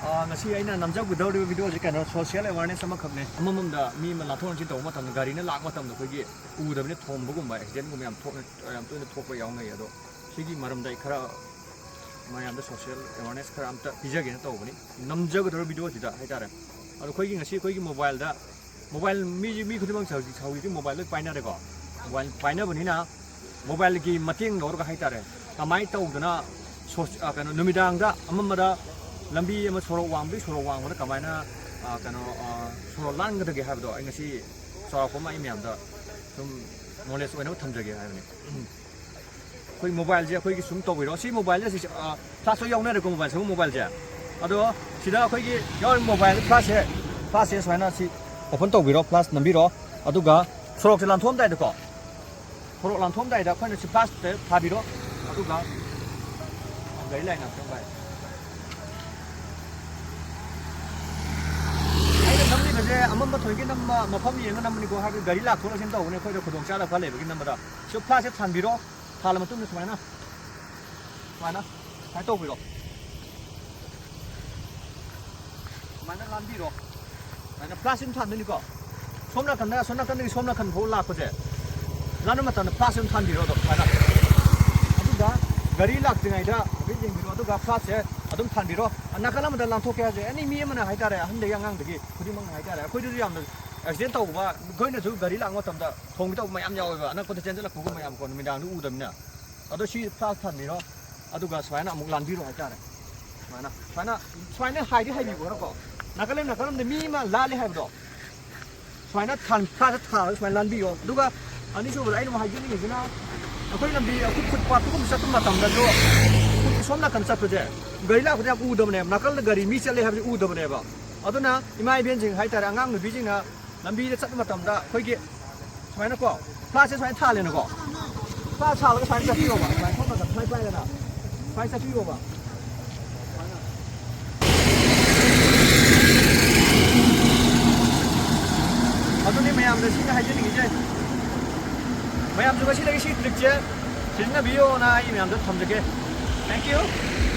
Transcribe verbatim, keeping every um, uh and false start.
ꯑꯥ, ꯉꯁꯤ ꯑꯩꯅ ꯅꯝꯖꯒꯗꯧꯔꯤꯕ ꯚꯤꯗꯤꯑꯣꯁꯦ ꯀꯩꯅꯣ, ꯁꯣꯁꯤꯌꯦꯜ ꯑꯦꯋꯥꯔꯅꯦꯁ ꯑꯃꯈꯛꯅꯦ꯫ ꯑꯃꯃꯝꯗ ꯃꯤ ꯑꯃ ꯂꯥꯟꯊꯣꯛ ꯂꯥꯟꯁꯤꯟ ꯇꯧꯕ ꯃꯇꯝꯗ, ꯒꯥꯔꯤꯅ ꯂꯥꯛꯄ ꯃꯇꯝꯗ ꯑꯩꯈꯣꯏꯒꯤ ꯎꯗꯕꯅ ꯊꯣꯝꯕꯒꯨꯝꯕ, ꯑꯦꯛꯁꯤꯗꯦꯟꯒꯨꯝꯕ ꯌꯥꯝ ꯊꯣꯛꯅ, ꯌꯥꯝ ꯇꯣꯏꯅ ꯊꯣꯛꯄ ꯌꯥꯎꯅꯩ꯫ ꯑꯗꯣ ꯁꯤꯒꯤ ꯃꯔꯝꯗ ꯑꯩ ꯈꯔ ꯃꯌꯥꯝꯗ ꯁꯣꯁꯤꯌꯦꯜ ꯑꯦꯋꯥꯔꯅꯦꯁ ꯈꯔ ꯑꯝꯇ ꯄꯤꯖꯒꯦꯅ ꯇꯧꯕꯅꯤ, ꯅꯝꯖꯒꯗꯧꯔꯤꯕ ꯚꯤꯗꯤꯑꯣꯁꯤꯗ ꯍꯥꯏꯇꯥꯔꯦ꯫ ꯑꯗꯣ ꯑꯩꯈꯣꯏꯒꯤ ꯉꯁꯤ ꯑꯩꯈꯣꯏꯒꯤ ꯃꯣꯕꯥꯏꯜꯗ, ꯃꯣꯕꯥꯏꯜ ꯃꯤ, ꯃꯤ ꯈꯨꯗꯤꯡꯃꯛ ꯍꯧꯖꯤꯛ, ꯍꯧꯖꯤꯛꯇꯤ ꯃꯣꯕꯥꯏꯜ ꯂꯣꯏ ꯄꯥꯏꯅꯔꯦꯀꯣ꯫ ꯃꯣꯕꯥꯏꯜ ꯄꯥꯏꯅꯕꯅꯤꯅ ꯃꯣꯕꯥꯏꯜꯒꯤ ꯃꯇꯦꯡ ꯂꯧꯔꯒ ꯍꯥꯏꯇꯥꯔꯦ, ꯀꯃꯥꯏꯅ ꯇꯧꯗꯅ ꯁꯣ-, ꯑ, ꯀꯩꯅꯣ, ꯅꯨꯃꯤꯗꯥꯡꯗ ꯑꯃꯝꯕꯗ ꯂꯝꯕꯤ ꯑꯃ, ꯁꯣꯔꯣꯛ ꯋꯥꯡꯃꯗꯒꯤ ꯁꯣꯔꯣꯛ ꯋꯥꯡꯃꯗ ꯀꯃꯥꯏꯅ, ꯑ, ꯀꯩꯅꯣ, ꯑ, ꯁꯣꯔꯣꯛ ꯂꯥꯟꯒꯗꯒꯦ ꯍꯥꯏꯕꯗꯣ ꯑꯩ ꯉꯁꯤ ꯆꯥꯎꯔꯥꯛꯄ ꯑꯃ ꯑꯩ ꯃꯌꯥꯝꯗ ꯁꯨꯝ ꯅꯣꯂꯦꯖ ꯑꯣꯏꯅꯕ ꯊꯝꯖꯒꯦ ꯍꯥꯏꯕꯅꯤ꯫ ꯑꯩꯈꯣꯏ ꯃꯣꯕꯥꯏꯜꯁꯦ ꯑꯩꯈꯣꯏꯒꯤ ꯁꯨꯝ ꯇꯧꯕꯤꯔꯣ꯫ ꯁꯤ ꯃꯣꯕꯥꯏꯜꯁꯦ ꯁꯤ, ꯑ, ꯐ꯭ꯂꯥꯁꯁꯨ ꯌꯥꯎꯅꯔꯦꯀꯣ, ꯃꯣꯕꯥꯏꯜꯁꯤꯕꯨ, ꯃꯣꯕꯥꯏꯜꯁꯦ꯫ ꯑꯗꯣ ꯁꯤꯗ ꯑꯩꯈꯣꯏꯒꯤ ꯌꯥꯎꯔꯤꯕ ꯃꯣꯕꯥꯏꯜ ꯐ꯭ꯂꯥꯁꯁꯦ, ꯐ꯭ꯂꯥꯁꯁꯦ ꯁꯨꯃꯥꯏꯅ ꯁꯤ ꯑꯣꯄꯟ ꯇꯧꯕꯤꯔꯣ, ꯐ꯭ꯂꯥꯁ ꯅꯝꯕꯤꯔꯣ꯫ ꯑꯗꯨꯒ ꯁꯣꯔꯣꯛꯁꯦ ꯂꯥꯟꯊꯣꯛꯑꯝꯗꯥꯏꯗꯀꯣ, ꯁꯣꯔꯣꯛ ꯂꯥꯟꯊꯣꯛꯑꯝꯗꯥꯏꯗ ꯑꯩꯈꯣꯏꯅ ꯁꯤ ꯐ꯭ꯂꯥꯁꯇ ꯊꯥꯕꯤꯔꯣ꯫ ꯑꯗꯨꯒ ꯒꯥꯔꯤ ꯂꯥꯏꯟ ꯉꯥꯛꯇꯪ ꯄꯥꯏ꯫ ꯑꯩꯅ ꯅꯝꯂꯤꯕꯁꯦ ꯑꯃꯝꯕ ꯊꯣꯏꯒꯤ ꯅꯝꯕ ꯃꯐꯝ ꯌꯦꯡꯉ ꯅꯝꯕꯅꯤꯀꯣ, ꯍꯥꯏꯕꯗꯤ ꯒꯥꯔꯤ ꯂꯥꯛꯊꯣꯛ ꯂꯥꯛꯁꯤꯟ ꯇꯧꯕꯅꯦ, ꯑꯩꯈꯣꯏꯗ ꯈꯨꯗꯣꯡꯆꯥꯗꯕ ꯈꯔ ꯂꯩꯕꯒꯤ ꯅꯝꯕꯗ꯫ ꯁꯤ ꯐ꯭ꯂꯥꯁꯁꯦ ꯊꯥꯟꯕꯤꯔꯣ꯫ ꯊꯥꯜꯂ ꯃꯇꯨꯡꯗ ꯁꯨꯃꯥꯏꯅ, ꯁꯨꯃꯥꯏꯅ, ꯁꯨꯃꯥꯏꯅ ꯇꯧꯕꯤꯔꯣ꯫ ꯁꯨꯃꯥꯏꯅ ꯂꯥꯟꯕꯤꯔꯣ꯫ ꯁꯨꯃꯥꯏꯅ ꯐ꯭ꯂꯥꯁ ꯑꯃ ꯊꯥꯟꯗꯣꯏꯅꯤꯀꯣ꯫ ꯁꯣꯝ ꯅꯥꯀꯟꯗ, ꯑꯁꯣꯝ ꯅꯥꯀꯟꯗꯒꯤ ꯁꯣꯝ ꯅꯥꯀꯟ ꯐꯥꯎ ꯂꯥꯛꯄꯁꯦ, ꯂꯥꯟꯕ ꯃꯇꯝꯗ ꯐ꯭ꯂꯥꯁ ꯑꯃ ꯊꯥꯟꯕꯤꯔꯣ ꯑꯗꯨꯝ ꯁꯨꯃꯥꯏꯅ꯫ ꯑꯗꯨꯒ ꯒꯥꯔꯤ ꯂꯥꯛꯇ꯭ꯔꯤꯉꯩꯗ ꯍꯥꯏꯐꯦꯠ ꯌꯦꯡꯕꯤꯔꯣ, ꯑꯗꯨꯒ ꯐ꯭ꯂꯥꯁꯁꯦ ꯑꯗꯨꯝ ꯊꯥꯟꯕꯤꯔꯣ꯫ ꯅꯥꯀꯜ ꯑꯃꯗ ꯂꯥꯟꯊꯣꯛꯀꯦ ꯍꯥꯏꯁꯦ, ꯑꯦꯅꯤ ꯃꯤ ꯑꯃꯅ ꯍꯥꯏꯇꯥꯔꯦ, ꯑꯍꯟꯗꯒꯤ ꯑꯉꯥꯡꯗꯒꯤ ꯈꯨꯗꯤꯡꯃꯛꯅ ꯍꯥꯏꯇꯥꯔꯦ, ꯑꯩꯈꯣꯏꯗꯁꯨ ꯌꯥꯝꯅ ꯑꯦꯛꯁꯤꯗꯦꯟ ꯇꯧꯕ, ꯑꯩꯈꯣꯏꯅꯁꯨ ꯒꯥꯔꯤ ꯂꯥꯛꯄ ꯃꯇꯝꯗ ꯊꯣꯝꯒꯦ ꯇꯧꯕ ꯃꯌꯥꯝ ꯌꯥꯎꯋꯦꯕ, ꯑꯅꯛꯄꯗ ꯆꯦꯟꯁꯤꯜꯂꯛꯄꯒꯨꯝꯕ ꯌꯥꯝꯀꯣ, ꯅꯨꯃꯤꯗꯥꯡꯗ ꯎꯗꯕꯅꯤꯅ꯫ ꯑꯗꯣ ꯁꯤ ꯐ꯭ꯂꯥꯁ ꯊꯥꯟꯕꯤꯔꯣ, ꯑꯗꯨꯒ ꯁꯨꯃꯥꯏꯅ ꯑꯃꯨꯛ ꯂꯥꯟꯕꯤꯔꯣ ꯍꯥꯏꯇꯥꯔꯦ꯫ ꯁꯨꯃꯥꯏꯅ, ꯁꯨꯃꯥꯏꯅ, ꯁꯨꯃꯥꯏꯅ ꯍꯥꯏꯗꯤ ꯍꯥꯏꯕꯤꯌꯨ ꯈꯔꯀꯣ꯫ ꯅꯥꯀꯜ ꯑꯃ, ꯅꯥꯀꯜ ꯑꯃꯗ ꯃꯤ ꯑꯃ ꯂꯥꯜꯂꯦ ꯍꯥꯏꯕꯗꯣ, ꯁꯨꯃꯥꯏꯅ ꯊꯥꯟ-, ꯐ꯭ꯂꯥꯁꯇ ꯊꯥꯜꯂꯒ ꯁꯨꯃꯥꯏꯅ ꯂꯥꯟꯕꯤꯌꯣ꯫ ꯑꯗꯨꯒ ꯑꯅꯤꯁꯨꯕꯗ ꯑꯩꯅ ꯑꯃꯨꯛ ꯍꯥꯏꯖꯅꯤꯡꯉꯤꯁꯤꯅ, ꯑꯩꯈꯣꯏ ꯂꯝꯕꯤ, ꯑꯩꯈꯣꯏ ꯐꯨꯠꯄꯥꯠꯇꯒꯨꯝꯕ ꯆꯠꯄ ꯃꯇꯝꯗꯁꯨ, ꯑꯩꯈꯣꯏꯒꯤ ꯁꯣꯝ ꯅꯥꯀꯟ ꯆꯠꯄꯁꯦ, ꯒꯥꯔꯤ ꯂꯥꯛꯄꯗ ꯌꯥꯝ ꯎꯗꯕꯅꯦꯕ, ꯅꯥꯀꯜꯗ ꯒꯥꯔꯤ ꯃꯤ ꯆꯠꯂꯦ ꯍꯥꯏꯕꯁꯦ ꯎꯗꯕꯅꯦꯕ꯫ ꯑꯗꯨꯅ ꯏꯃꯥ ꯏꯕꯦꯟꯁꯤꯡ ꯍꯥꯏꯇꯥꯔꯦ, ꯑꯉꯥꯡ ꯅꯨꯄꯤꯁꯤꯡꯅ ꯂꯝꯕꯤꯗ ꯆꯠꯄ ꯃꯇꯝꯗ ꯑꯩꯈꯣꯏꯒꯤ ꯁꯨꯃꯥꯏꯅꯀꯣ, ꯐ꯭ꯂꯥꯁꯁꯦ ꯁꯨꯃꯥꯏꯅ ꯊꯥꯜꯂꯦꯅꯀꯣ, ꯐ꯭ꯂꯥꯁ ꯊꯥꯜꯂꯒ ꯁꯨꯃꯥꯏꯅ ꯆꯠꯄꯤꯌꯣꯕ, ꯁꯨꯃꯥꯏꯅ ꯐꯝꯃꯒ ꯁꯨꯃꯥꯏꯅ ꯄꯥꯏꯔꯒ ꯁꯨꯃꯥꯏꯅ ꯆꯠꯄꯤꯌꯣꯕ꯫ ꯑꯗꯨꯅꯤ ꯃꯌꯥꯝꯗ ꯁꯤꯅ ꯍꯥꯏꯖꯅꯤꯡꯉꯤꯁꯦ꯫ ꯃꯌꯥꯝꯁꯨ ꯉꯁꯤꯗꯒꯤ ꯁꯤ ꯇ꯭ꯔꯤꯛꯁꯦ ꯁꯤꯖꯤꯟꯅꯕꯤꯌꯣꯅ ꯑꯩ ꯃꯌꯥꯝꯗ ꯊꯝꯖꯒꯦ꯫ Thank you꯫